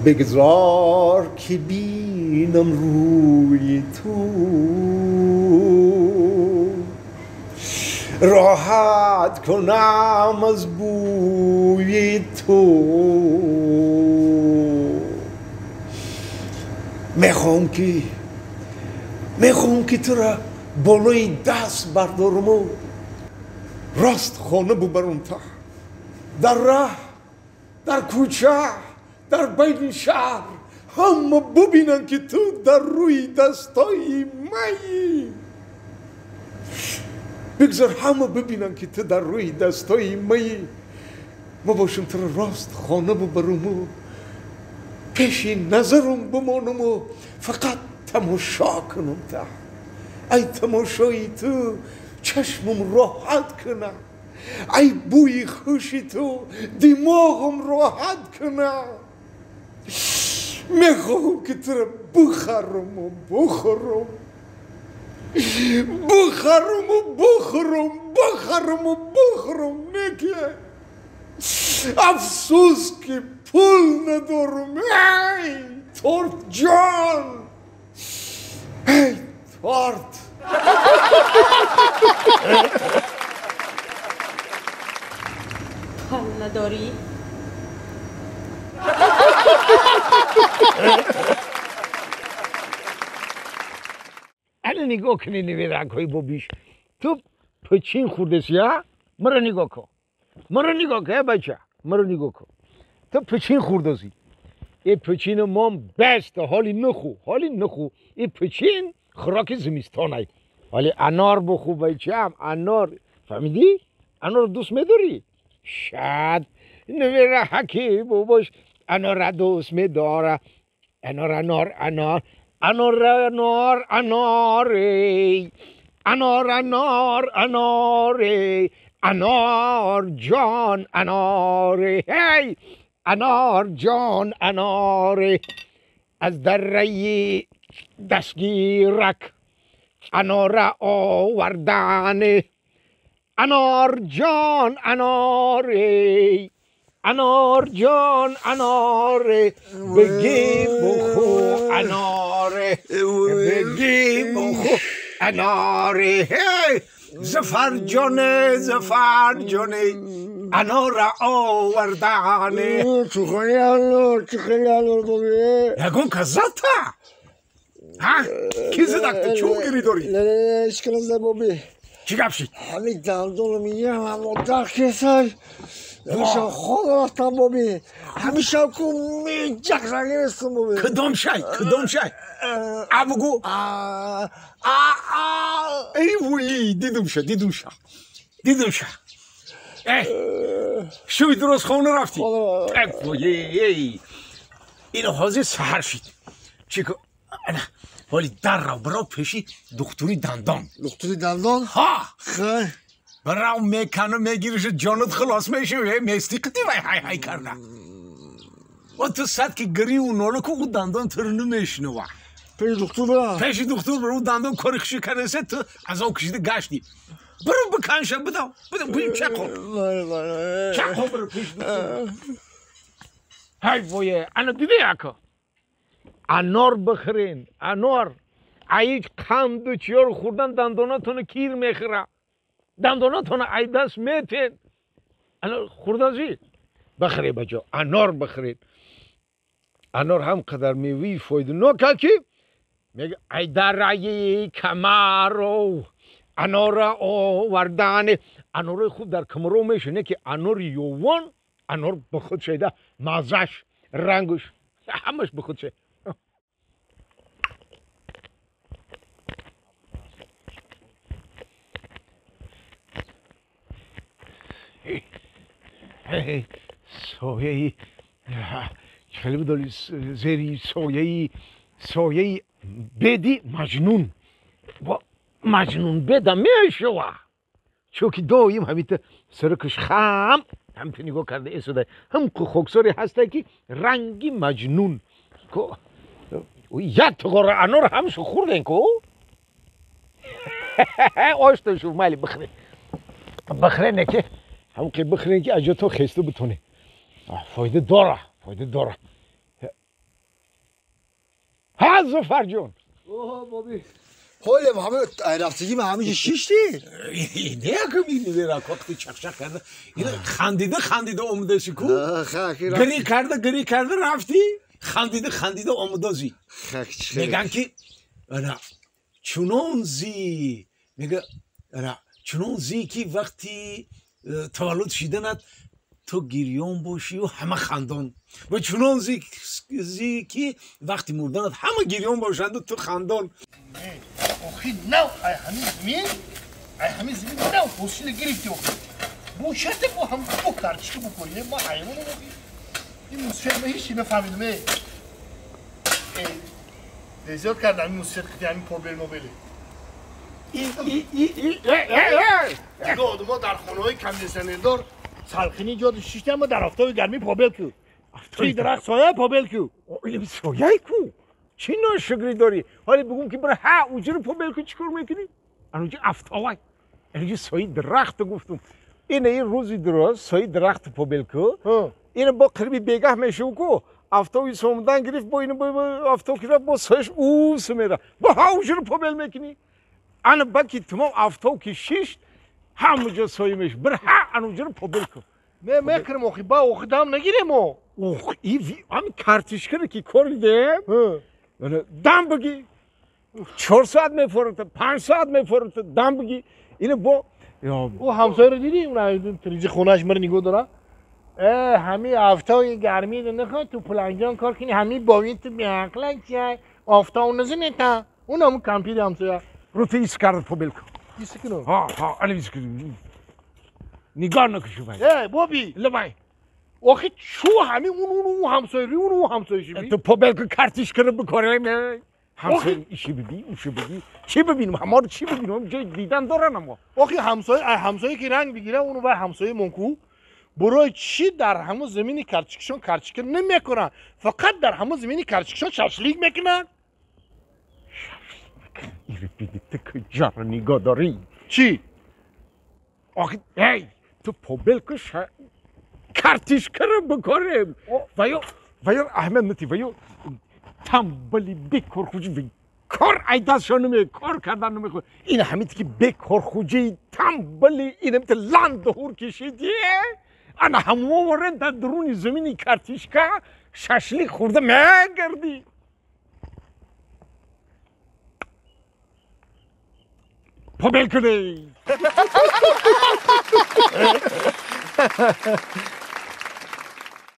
بگذار که بینم روی تو، راحت کنم از بوی تو. میخوام که تو را بالای دست بردارم و راست خانه ببرم تا در راه، در کوچه، در بین شهر همه ببینن که تو در روی دستای مایی. بگذار همه ببینن که تو در روی دستای مایی. ما باشم تو را راست خانه ببرم و پیش نظرم بمانم و فقط تماشا کنم تا ای تماشای تو چشمم راحت کنه، ای بوی خوش تو دماغم راحت کنه. میخواهم که تو را بخرم و بخورم، بخرم و بخورم، بخرم و بخورم. نکه افسوس که پول ندارم. ای تارت جان، ای تارت. پول نداری؟ الان نگاه کنی نویرک های بابیش. تو پچین خوردسی ها؟ مرا نگاه کن، مرا نگاه کن بچه، مرا نگاه کن. تو پچین خوردسی. ای پچین مام بست، حالی نخو، حالی نخو. ای پچین خوراک زمستانه. حالی انار بخو بچم، انار. فهمیدی؟ انار دوست میداری؟ شاید نویره حکی باباش انار دوست میداره. انار انار انار انار انار انار انار انار انار انار جان انار، هی انار جان انار. از دره دستگیرک انار آوردن، انار جان انار، انار جان انار. بگی بخو انار، بگی بخو انار. زفر جان، زفر جان انار آوردن. چخلی انار، چخلی انار بابی. یگون کزاتا ها کی زدک تو چون گیری داری؟ نه نه اشکال نداره بابی. چی گپ شد؟ همین دندونم یه هم درد کسای. همیشه خود رفتم بابی، همیشه که می جک زنگیرستم بابی. کدام شای؟ کدام شای؟ ابگو. ای وی دیدم شا، دیدم شا، دیدم شا. ای شوی درست خونه رفتی؟ ای ای اینو حاضر سحر شد. چی که ولی در رو برو پیشی دکتری دندان. دکتری دندان؟ ها. خیر. برو میکنه میگیرش جانت خلاص میشه. میستی قطی وای های های کرده. و تو صد که گری و ناله که او دندان تو رو نمیشنوه. پیش دکتر برو. پیش دکتر برو دندان کاری خشی کرده تو از آن کشیده گشتی. برو بکنشه بدم بدم بیم چکو. چکو برو پیش دکتر. های وای انا دیده یکا. انار بخورین، انار. ای قند و چیار خوردن دنداناتون کیر میخوره. دنداناتون ای دست میتین. انار خوردن بخری بچه، انار بخورین. انار هم قدر میوه فایده نکرد که میگه ای درای کمرو انار آوردن. انار خوب در کمرو میشه، نه که انار یوان انار به خود شده، مزهش رنگش همش به خود شده. سایه خیلی بدالی زیری سایه، سایه بدی مجنون با مجنون بده میشوه. چون که دایم همیته سرکش خم همته نگاه کرده ایستاده، هم خاکساری هسته که رنگی مجنون. یک تقار انار همشو خوردن که آشتا شو مالی بخره بخره نه که هم که بخره که اجا تو خسته بتونه. فایده داره، فایده داره. ها زفر جون. اوه بابی. حالا همه رفتگی من همه شیشتی؟ نه که می‌بینی وقتی چخچخ کرده اینا خندیده خندیده اومده کو گری کرده گری کرده رفتی خندیده خندیده اومده میگن که چنون زی میگه چنون زی که وقتی تولد شدنت تو گریان باشی و همه خندان و چنون زی که وقتی مردنت همه گریان باشند و تو خندان. آخی نو ای همین زمین ای همین زمین نو حوصله گرفتی آخی بو شرط بو هم بو کرچی بکنی ما حیوانو آخی این موسیقی من هیچی نفهمیدم ای زیاد کردم این موسیقی که همین پروبلم موبیله ای ای ای ای دیگه آدم در خانه های کندیسنردار سالخینی جاد شیشته اما در آفتاب گرمی پابل کو توی درخت سایه پابل کو این سایه کو چی ناشکری داری؟ حالا بگم که برای ها اونجا رو پابل کو چیکار میکنی؟ اونجا آفتابه اونجا سایه درخت گفتم اینه این روزی درست سایه درخت پابل کو اینه با قریبی بیگاه میشه کو آفتابی سومدن گرفت با اینو با آفتاب که با سایش او سمیره با ها اونجا رو پابل میکنی انا باکی تمام آفتاب که شیشت همونجا سایه میشه بر ها اونجا رو پابل کو نه میکرم آخی با آخی دم نگیریم اوه ای هم کارتیشکره که کار دم بگی 4 ساعت میفرته 5 ساعت میفرته دم بگی اینو با او همسایه رو دیدی اون تریج خونه‌اش مر نگاه داره همین آفتاب گرمی رو نخواد تو پلنگان کار کنی همین باوین تو بیعقلن چه آفتاب نزنه تا اون هم کامپیوتر همسایه رو تو ایس کرد پابل کن ایس کنم ها ها انا ایس کنم نگاه نکشو بای ای بابی لبای آخه چو همین اون همسایه ری اون همسایه شی تو پابل کو کارتیش کنه بکنه همسایه ایشی ببین اوشی ببین چی ببینم همه رو چی ببینم جای دیدن دارن اما آخه همسایه همسایه که رنگ بگیره اونو بای همسایه منکو برای چی در همون زمینی کرچکشون کرچکه نمیکنن فقط در همون زمینی کرچکشون شاشلیک میکنن شاشلیک ایره بیدی تو کجا رو نگاه داری چی؟ آخه ای تو پابل کو کارتیش کرم بکنم و یا احمد نتی و یا تنبلی بکار خوجی کار ای دستشان نمیه کار کردن نمیخواد این همین که بکار خوجی تنبلی این همین لند هور کشیدی انا همو ورن در درون زمینی کارتیشکا شاشلیک خورده میگردی پابل کنی.